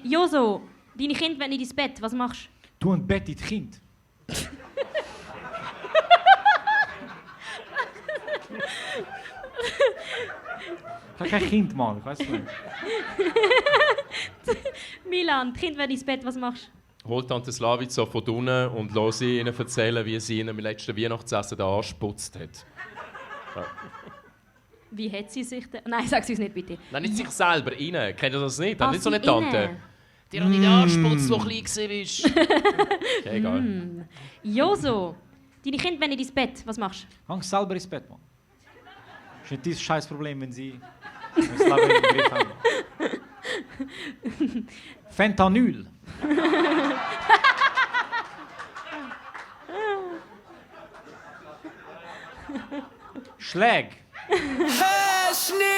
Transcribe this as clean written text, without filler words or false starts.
Joso, deine Kinder wollen nicht ins Bett. Was machst Du ein Bett in die Kind. Ich habe kein Kind, Mann. Ich weiß nicht. du? Milan, die Kinder wollen ins Bett. Was machst Holt Tante Slavica von unten und lasse sie ihnen erzählen, wie sie ihnen im letzten Weihnachtsessen den Arsch geputzt hat. du? Wie hat sie sich denn... Nein, sag es nicht, bitte. Nein, nicht sich selber, ihnen. Kennt ihr das nicht? Habt ihr nicht so eine sie Tante? innen. Die hat nicht den Arsch geputzt, der klein war. Okay, egal. Joso, deine Kinder wollen nicht ins Bett. Was machst du? Hang selber ins Bett, Mann. Ist nicht dein scheiß Problem, wenn sie das Leben im Griff haben. Fentanyl. Schläg. Hör's nicht!